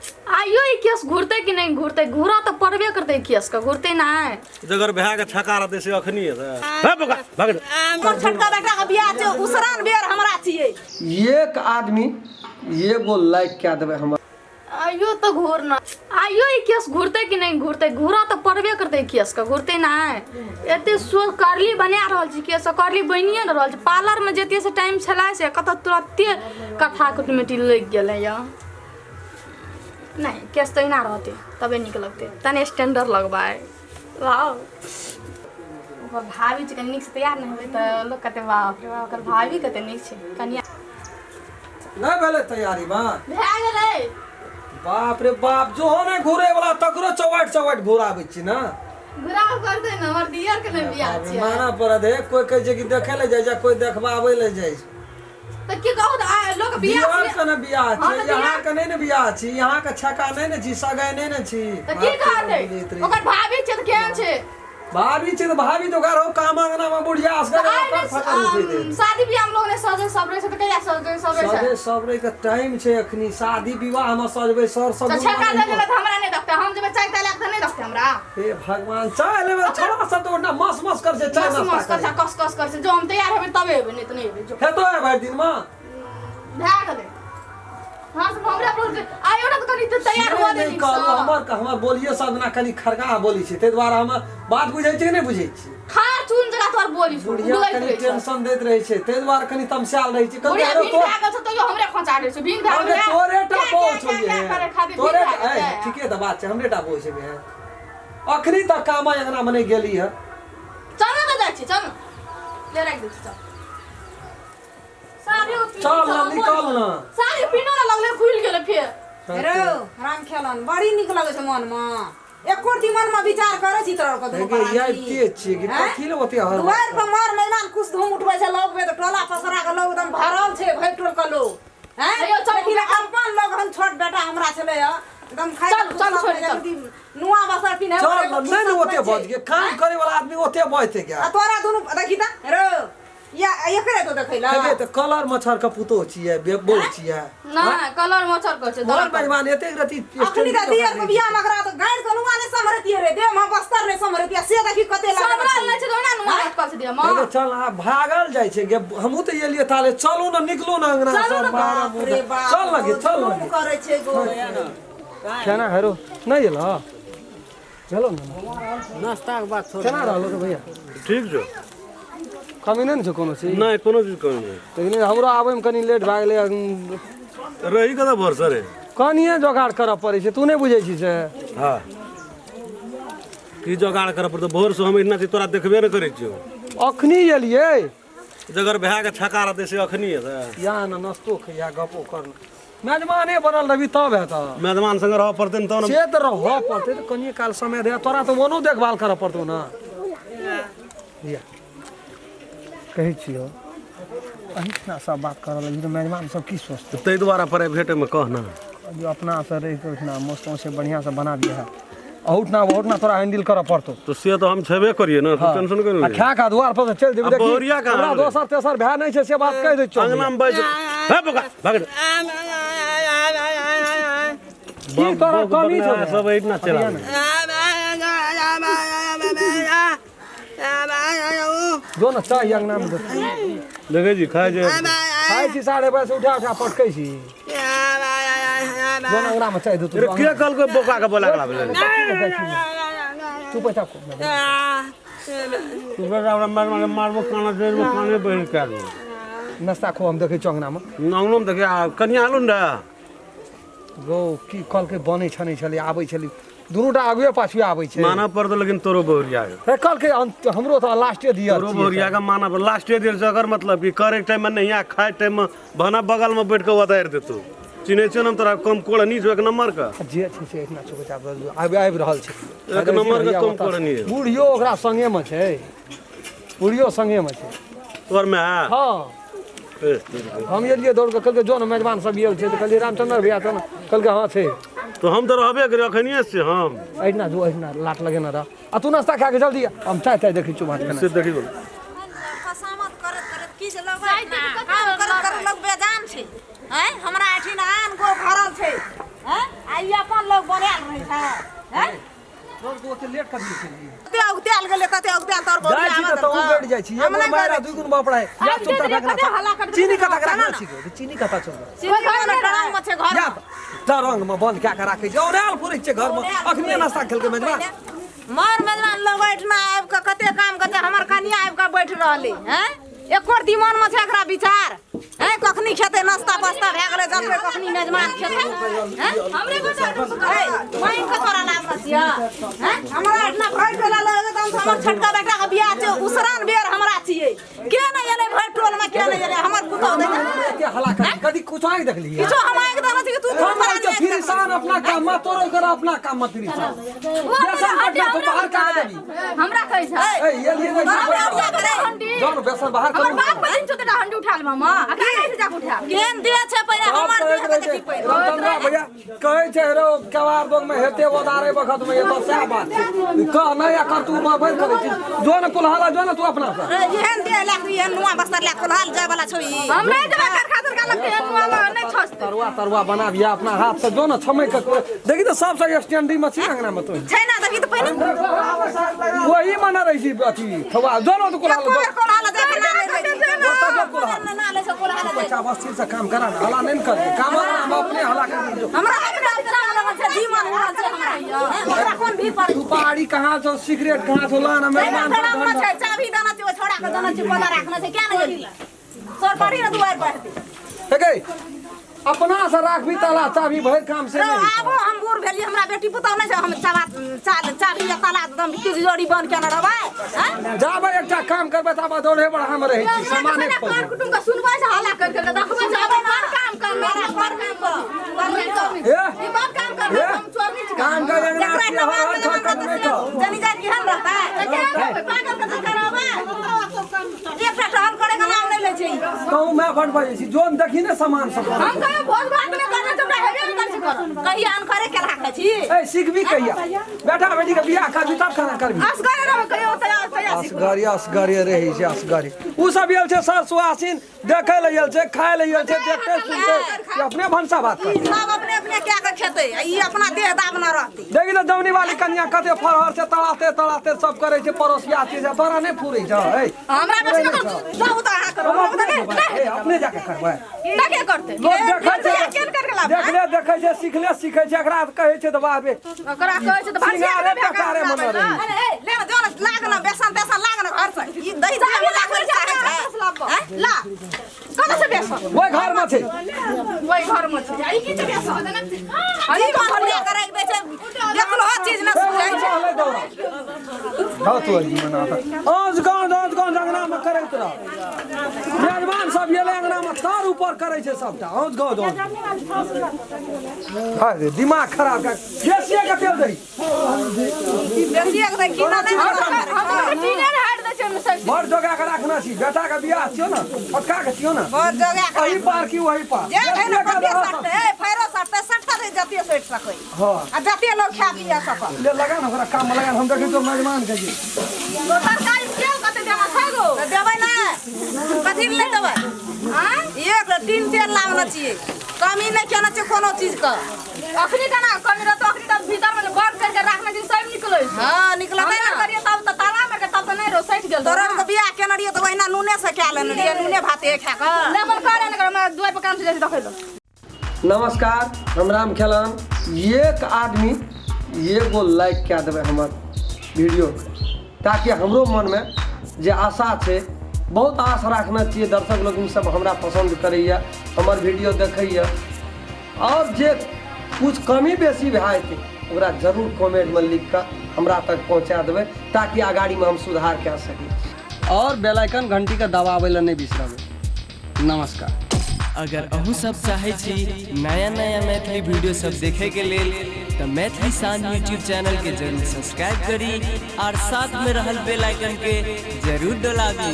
आइयो ई केस घुरतै कि नहि घुरतै? घुरा तऽ पड़बे करतै केस के, घुरतै नहि। जगर भए के छका रहतै से अखनी है हे बोका भाग। हमर छोटका बेटा के बियाह छै, उसरान बेर हमरा छियै। एक आदमी एगो लाइक कए देबै हमर। आइयो तऽ घुरना, आइयो ई केस घुरतै कि नहि घुरतै? घुरा तऽ पड़बे करतै केस के, घुरतै नहि। एते सो करली बना रहल छी केस, करली बनिए नहि रहल छै। पार्लरमे जते से टाइम छलै से कतऽ तुरते कथा कुटमैती लागि गेलै यऽ। नहि, केस तऽ एना रहतै तबे नीक लगतै, तनी स्टैंडर्ड लगबै। वाह, ओकर भाभी छै, कनि नीकसँ तैयार नहि हेबै तऽ लोक कहतै बाप रे बाप, ओकर भाभी कते नीक छै। कनिया नहि भेलै तैयारी बा? भए गेलै। बाप रे बाप, जो हो नहि घुरे वाला तकरो चौवाट चौवाट घुराबै छी ना। घुराव करतै ने, हमर दियर के ने बियाह छियै। माना पड़त हे, कोई कहै छै कि देखै लए जाइ छै, कोई देखबाबै लए जाइ छै। तऽ की कहू तऽ आइ लोक बियाह बिहार के ने बियाह हाँ, छै, तऽ बियाह- यहाँ के नहि ने बियाह छी, यहाँ के छका नहि ने छी, सगाई नहि ने छी। तऽ की कहतै? बुझैत रही। ओकर भाभी छै तऽ केहन छै? भाभी छै तऽ भाभी तऽ ओकरा रहो काम अंगना में बुढ़िया असगर तऽ आइ ओकर नहि फकर उठै दे। शादी बियाह मे लोग नहि सजे सबरे छै तऽ कहिया सजे सबरे छै? सजे सबरे के टाइम छै अखनी, शादी विवाह में सजबै सर तऽ सब। छेका दे देबै तऽ हमरा नहि देखतै? हम जेबै चाय ताय लए कऽ तऽ नहि देखतै हमरा? हे भगवान, चाय लेबै? छोड़ा सब तऽ ओना मस मस कर छै, चाय मस नाश्ता मस कर करे। छै, कस कस कर छै। जो हम तैयार हेबै तबे हेबै, नहि तऽ नहि हेबै। जो हेतो है भरि दिन में। भए गेलै। हाँ सब हमरा पर आइयो ने तऽ कनि तऽ तैयार हुआ दे। नहि कहलहुँ, हमर हमर बोलिए सब ना कनि खरगा बोली छै, ताहि दुआरे हम बात बुझै छी कि नहि बुझै छी? खार चून जगह तोहर बोली छौ। बुढ़िया डुलैत कनि रहै छै। टेंशन दैत रहै छै, ताहि दुआरे कनि तमसायल रहै छै। कहलकै, बुढ़िया अरे भीन तो भए गेल छै तैयो हमरे खोंचा दै छै। भीन भए अरे गेलै। तोरे टा क्या- बहु क्या- छौ क्या- ये। क्या करे खातिर भीन तोरे भए टा- गेलै। ए, ठीके तऽ बात छै, हमरे टा बहु छै बे। अखनी तक कामा अंगना मे नहि गेली है। चल ने तऽ जाइ छी, चल ने। ले राखि दै छी, चल। साड़ी चल ना, निकल ना। साड़ी पिनो ना लगले, खुलि गेलै फेर। रो राम खेलन बड़ी नीक लगै छै मनमे, एको रति मनमे विचार करै छी तोरा दुनू हेगे, प्राणी? आबिते छियै कि हैं? कथी लए ओते हर दुआरि पर मर मेहमान खुश धूम उठबै छै लोग में, तऽ टोला पसरा के लोग एकदम भरल छै, भरि टोल के लोग हैं। हेयौ, चलू। लेकिन अपन लोग हन, छोट बेटा हमरा छलै हँ एकदम खाइ चलू, चलू, छोड़ि, चलू। नुआ बसर पिन्है चल वाला ना, नहि ने ओते बज गे, काम करे वाला आदमी ओते बजते क्या? आ तोरा दुनू देखी तऽ रो या एकरे तो देखै ला। हेगे, तऽ कलर मच्छर के पुतोह छियै, बहु छियै। नहि, कलर मच्छर कहै छै। मोर मेजबान एतेक रति। अखनी तऽ दियर के बियाह में एकरा तऽ गाड़ि के नुआ नहि सम्हरतियै रे, देह में बस्तर नहि सम्हरतियै, से देखी कते लागल सम्हरल नहि छै तऽ ओहिना नुआ लटकल छै देह मे। हेगे, चल आ भागल जाइ छै गे, हमहूँ तऽ एलियै ताले। चलू ने, निकलू ने अंगना चलू सँ, ने। बारह बाप रे मुँह। बाप, चल ने गे, चल ने जुलुम गे। करै छै गो। केना हेरो नहि एलऽ? चलो ने। नाश्ता के बात छोड़। केना रहलो तऽ भैया? ठीक छौ। कमी नहि ने छौ कोनो चीज? नहि, कोनो चीज कमी नहि। लेकिन हमरो आबैमे कनि लेट भए गेलै। रही कतऽ भरोसा रे? कनिए जोगाड़ करऽ पड़ै छै, तू नहि बुझै छी से। हाँ, की जोगाड़ करऽ पड़तौ? भोर से हम एहिना छी, तोरा देखबे नहि करै छियौ। अखनी एलियै। जगर भए के छका रहतै से अखनी हेतै? या ने नाश्तो खैया, गपो कर, मेजबाने बनल रहबी तब हेतऽ। मेजबान संगे रहऽ पड़तै ने तब ने। से तऽ रहऽ पड़तै, तऽ कनिए काल समय दे। तोरा तऽ ओनो देखभाल करऽ पड़तौ ने। लिअ, कहै छियौ, अहिठिना सब बात करऽ लगली तऽ मेजबान सब की सोचतै? ताहि दुआरे प्राइवेटमे कह ने। जो अपनासँ रहि कऽ ओहिठिना मस्त से बढ़िआँसँ बना दिअ, अहुठिना ओहुठिना तोरा हैंडल करऽ पड़तौ। तऽ से तऽ हम छेबे करियै ने, तू टेंशन आ कर। खा कऽ दुआर पर से चलि जेबी। आ देखी, बहुरिया कहाँ हमरा गेलै? दोसर तेसर भाय नहि छै, से बात कहि दै छियौ। अंगनामे बैस हे बोका भाग। की तोरा कमी छौ? सब एहिठिना चला। जो ने चाही अंगनामे जो। देखै छी, खाइ छै। खाइ छी, 5:30 से उठा उठा पटकै छी। जो ने अंगनामे चाय दे तू। रे, के कहलकै बोका के बोला के लाबै? चुप चाप। तू बेटा हमरा मार मार मारबो, काना देबो, काने बहिर कए देबो। नाश्ता खो, हम देखै छियौ अंगनामे। अंगनोमे देखियै, आ कनिया आलो ने रे? गौ, की कहलकै? बनै छनै छलै, आबै छलै, दुनूटा आगुए पाछुए आबै छै। मानऽ पड़तौ लेकिन तोरो बहुरिया के। हे, कहलकै हमरो तऽ लास्टे दियर तोरो छियै। बहुरिया के मानऽ पर, लास्टे दियर छै, एकर मतलब कि करे टाइम में नहीं आ खाए टाइम में भाना बगल में बैठ के उतारि देतौ। चिन्है छियौ ने हम तोरा, कम कोढ़नी छौ एक नंबर के। जे छै से एहिठिना चुपचाप आबि आबि रहल छै। एक नंबर के कम कोढ़नी है। बुढ़ियो ओकरा संगेमे छै, बुढ़ियो संगेमे छै। तोहर माय? हँ। ए, तोरी। हम एलियै दौड़ कऽ, कहलकै जो ने मेजबान सब आयल छै, तऽ कहलियै रामचंद्र भैया छौ ने? कहलकै हँ छै। तो हम तऽ रहबे करी, अखनिए से हम। एहिठिना जो, एहिठिना लाट लगेने रह आ तू नाश्ता खा कऽ जल्दी आ। हम चाय ताय देखै छियौ भात केना। से देखी बोल। खसामत करैत करैत की जे लोग काम करैत करैत लोग बेजान छै। हैं, हमरा एठिन आन गो भरल छै। हैं, आ ई अपन लोग बनायल रहै छै हैं तोर को ओते लेट कर दिए कते औगताल गेलै कते औगताल तोर जाइ छी तऽ तहु बैठ जाइ छी एगो मारा दुई गुण बापड़ा है या चुपता रखना चीनी कता के रखना छी चीनी कता छौ चीनी रंग में छै घर या तऽ रंग में बंद कए के राखै छै औनायल फुरै छै घर में अखने नाश्ता खेलकै मेजबान मर मेजबान लोग बैठना आबि कऽ कते काम कते हमर कनिया आबि कऽ बैठ रहली हैं एको दिमान में छै एकरा विचार हैं कखनी खेतै नाश्ता पास्ता भए गेलै जलखै कखनी मेजबान खेतै हैं हमरे गोटा मांगि कऽ तोरा लाबने छियै हैं हमरा एहिठिना भरि टोला लोग एकदम से हमर छोटका बेटा के बियाह छै उसरान बेर हमरा छियै के नहि एलै भरि टोल में के नहि एलै हमर पुतहु देखै एते हला कर कदी कुछ आँखि देखली किछो हम आगि देने छी कि तू हम आइ तऽ फिर सान अपना काम में तोरो कर अपना काम में फिर सान बेसन कटना तो बाहर कहाँ देबी हमरा कहै छै ए ये लिए तोरा अरिया करे जान बेसन बाहर हमर करू बाप बहिन छौ तोरा हंडी उठा ले मामा आ काहे से जाके उठा केहन देह छै पहिले हमर देह के देखी पहिले रामचंद्र भैया कहै छै रो कबार दोग में हेते ओदारे बखत में ये तो सएह बात छै कह नहि आ कर तू बंद करै छी जो ने कुल्हाला जो ने तू अपना से एहन देह लए कऽ एहन नुआ बस्तर लए कोल्हाल जाय वाला छौ ई हम नहि जेबै कारखाना तरखा लगतै एहन नुआ नहि छसतै तरुआ तरुआ बनाबिया अपना हाथ से जो ने छमै के देखी तऽ सबसँ स्टैंडिंग में छी अंगना में तू छै ना देखी तऽ पहिने वही मना रहै छी अथी थवा जो ने तू कुल्हाला एको बेर कोल्हाल जाय के नाम नहि लै छै ओतऽ जो कुल्हाल ना लै छै कोल्हाल जाय बच्चा बस्ती से काम करा ना हला नहीं कर काम हम अपने हला कर जो हमरा अपना लगल छै धीमन उड़ल छै हमरा हमरा कोन भी पड़ै सुपारी कहाँ छौ सिगरेट कहाँ छौ लाना मेहमान मेहमान में छै चाभी दाना छै ओ छोड़ा के दाना छै कोला राखना छै क्या नहीं गेली सर पड़ी ना दुआर पर हे अपना से राखबी ताला चाभी भरि काम से रौ नहीं आबो हम बूढ़ भेलियै हमरा बेटी पुतहु नहि छै हम चाबा चाभी या ताला एकदम तिजोरी बंद केने रहबै हैं जाबे एकटा काम करबै ताबे दौड़े बढ़ा में रहै छी सामाने कर कुटुम के सुनबै छै हल्ला कर के देखबै छै आबै बड़ काम करना बड़ काम कर ए ई बड़ काम करना हम चोरनी छी काम कर अंगना जकरा छी हर हर खर खर नहि कर जनी जात केहन रहतै पागल के चक्कर रहबै एकटा टहल करे के नाम नहि लै छै ई। कहूँ मैं बड बजै छी जोन देखी ने सामान सब हम कहियो भोज भात नहि करना छै हमरा हेबे नहि करै छै करऽ कहिया अनखरे केला खाइ छी ए सीखबी कहिया बेटा बेटी के बियाह करबी तब खाना करबी असगरे रहबै कहियो तैयार तैयार असगरे असगरे रहै छै असगरे उ सब आयल छै सर सुहासिन देखै लए आयल छै खाय लए आयल छै देखते सुनते कि अपने भनसा भात कर सब अपने अपने कए के खेतै आ ई अपना देह दाबना रहतै देखी तऽ जमनी वाली कन्या कते फरहर छै तड़ाते तड़ाते सब करै छै पड़ोसिया छै तोरा नहि फुरै छै ए हमरा बेसी नहि जाउ तऽ अहाँ करू हम अपने करबै, ए, अपने जाके करबै के करतै लोग देखै छै केन करके लाबै देखले देखै छै सिखले सिखै छै एकरा कहै छै तऽ बाप रे ओकरा कहै छै तऽ भनसिया सिंगारे पकारे मना रहै अरे ए ले ना जो ना लाग ना बेसन तेसन लाग ना घर से ई दही चाभी दही लागल छै हैं? ला कतऽ से बेसन ओहि घर में छै ओहि घर में छै आ ई की छै बेसन ई कोन पूरा करे के दै छै देखलो चीज ना सुझाइ छै औज गाँव अंगना में करैत रह मेजबान सब एलै अंगना में तार ऊपर करै छै सबटा औज गाँव अरे दिमाग खराब कर बेसिए के तेल दही बेसी एक दही कीना नहि हम टीने हारि दै छै ओहिमे सब बड़ जोगा के राखना छी बेटा के बियाह छियौ ने छोटका के छियौ ने बड़ जोगा के एही पार की वही पार जे है ना बेसिए के कते दहऽ सटतै ए फैरो सटतै सटतै रे जते सटि सकै हँ आ जते लोग खा पिया सकल ले लगा ना ओकरा काम में लगा हम देखै छियौ मेजबान के जी तरकारी तेल कते देना छै गो तऽ देबै ना कथी ले देबै आँय एक तीन तेल लाबना छियै कमी नहि केना छै कोनो चीज के अखनी केना कमी रहतो अखनी तऽ भीतर में बंद करके राखने छी सब निकलै छै हँ निकलतै हम ना करिए तब तऽ ताला में के तब तऽ नहि रहो सटि गेल तोरा के बियाह केने रहियै तऽ ओहिना नूने से कए लेने रहियै नूने भाते खा कऽ लेबल करे ने कर हमरा दुआर पर काम से जाइ छी देखै लए नमस्कार हम राम खेलान एक आदमी एगो लाइक कए देबै हमर वीडियो ताकि हमरो मनमे जे आशा छै बहुत आश राखने छियै दर्शक लोकनि सब हमरा पसन्द करैए हमर वीडियो देखैए आओर जे किछु कमी बेसी भए जेतै ओकरा जरूर कमेंटमे लिख कऽ हमरा तक पहुँचा देबै ताकि अगाड़ीमे हम सुधार कए सकी आओर बेल आइकन घंटीके दबाबै लए नहि बिसरबै। नमस्कार। अगर अहूँ सब चाहै छी नया नया मैथिली वीडियो सब देखे के लेल तऽ मैथिली शान यूट्यूब चैनल के जरूर सब्सक्राइब करी और साथ में रहल बेल आइकन के जरूर दबाबी।